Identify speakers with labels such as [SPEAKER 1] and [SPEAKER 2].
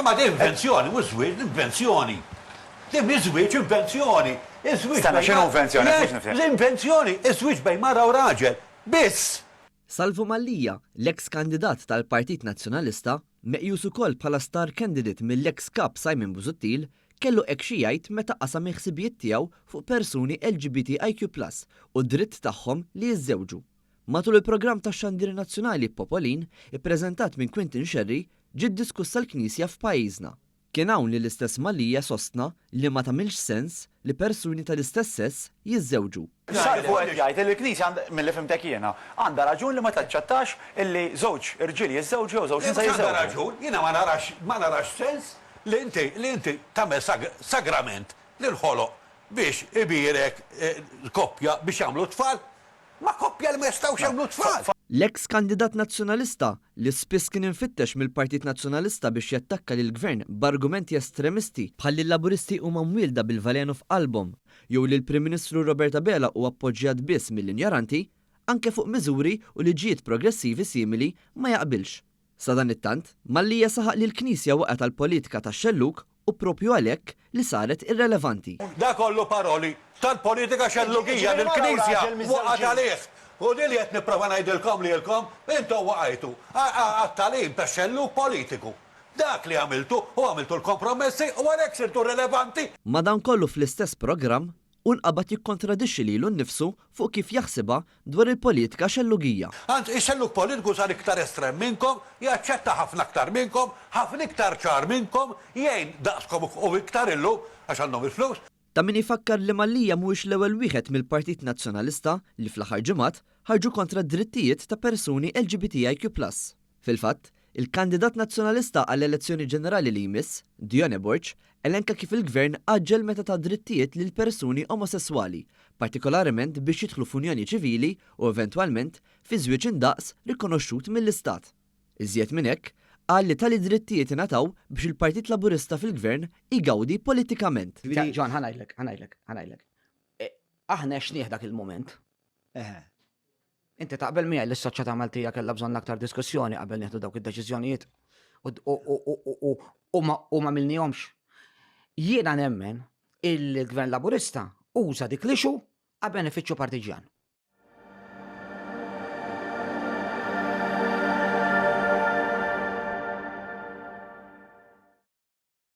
[SPEAKER 1] Imma din invenzjoni, mhux żwieġ, invenzjoni. Din mhix żwieġ, invenzjoni. Iż-żwieġ.
[SPEAKER 2] Stenna, x'inhu invenzjoni? Mhux nifhem.
[SPEAKER 1] L-invenzjoni, iż-żwieġ bejn mara u raġel. Biss!
[SPEAKER 3] Salvu Mallia, l-eks kandidat tal-Partit Nazzjonalista, meqjus ukoll bħala star candidate mill-eks Kap Simon Busuttil, kellu hekk xi jgħid meta qasam il-ħsibijiet tiegħu fuq persuni LGBTIQ plus u d-dritt tagħhom li jiżżewġu. Matul il-programm tax-xandir nazzjonali Popolin, ippreżentat minn Quinton Scerri, ġiet diskussa l-Knisja f'pajjiżna. Kien hawn li l-istess Mallia sostna li ma tagħmilx sens li persuni tal-istess sess jiżżewġu.
[SPEAKER 2] Salvu qed jgħid li l-Knisja għandha, milli fhimtek jiena, għandha raġun li ma taċċettax illi żewġ irġiel jiżżewġu jew żewġ nisa
[SPEAKER 1] Le mhux għandha
[SPEAKER 2] jiżżewġu.
[SPEAKER 1] raġun, jiena ma narax ma narax sens li inti li inti tagħmel sagrament li nħoloq biex ibierek koppja biex jagħmlu t-tfal Ma' koppja li ma jistgħux jagħmlu tfal.
[SPEAKER 3] L-eks kandidat Nazzjonalista, li spiss kien imfittex mill-Partit Nazzjonalista biex jattakka lill-Gvern b'argumenti estremisti bħal li l-Laburisti huma mwielda bil-valenu f'qalbhom jew li l-Prim Ministru Robert Abela hu appoġġjat biss mill-injoranti, anke fuq miżuri u liġijiet progressivi simili ma jaqbilx. Sadanittant, Mallia saħaq li l-Knisja waqgħet għall-politika tax-xellug u proprju għalhekk li saret irrelevanti.
[SPEAKER 1] Dak kollu paroli tal-politika xellugija li l-Knisja waqgħet għalih. U din li qed nipprova ngħidilkom lilkom, intom waqajtu għat-tagħlim tax-xellug politiku. Dak li għamiltu u għamiltu l-kompromessi u għalhekk sirtu relevanti.
[SPEAKER 3] Madankollu fl-istess programm, Hu nqabad jikkontradixxi lilu nnifsu fuq kif jaħsibha dwar il-politika xellugija.
[SPEAKER 1] Anzi, ix-xellug politiku sar iktar estrem minnkom, jaċċetta ħafna aktar minnkom, ħafna iktar ċar minnkom, jgħin daqskom u iktar illum għax għandhom il-flus.
[SPEAKER 3] Ta' min ifakkar li Mallia mhuwiex l-ewwel wieħed mill-Partit Nazzjonalista li fl-aħħar ġimgħat ħarġu kontra d-drittijiet ta' persuni LGBTIQ plus. Fil-fatt, il-kandidat Nazzjonalista għall-elezzjoni ġenerali li jmiss, Dione Borg, elenka kif il-Gvern għaġġel meta ta drittijiet lil persuni omosesswali, partikolarment biex jidħlu f'unjoni ċivili u eventwalment fi żwieġ indaqs rikonoxxut mill-Istat. Iżjed minn hekk, qal li tali drittijiet ingħataw biex il-Partit Laburista fil-Gvern igawdi politikament.
[SPEAKER 4] John, ħa ngħidlek, ħa ngħidlek, ħa ngħidlek. Aħna għexnieh dak il-mument. Inti taqbel miegħi li s-soċjetà Maltija kellha bżonn aktar diskussjoni qabel nieħdu dawk id-deċiżjonijiet u ma milnihomx. Jiena nemmen il-Gvern Laburista uża dik l-issue għal benefiċċju partiġjan.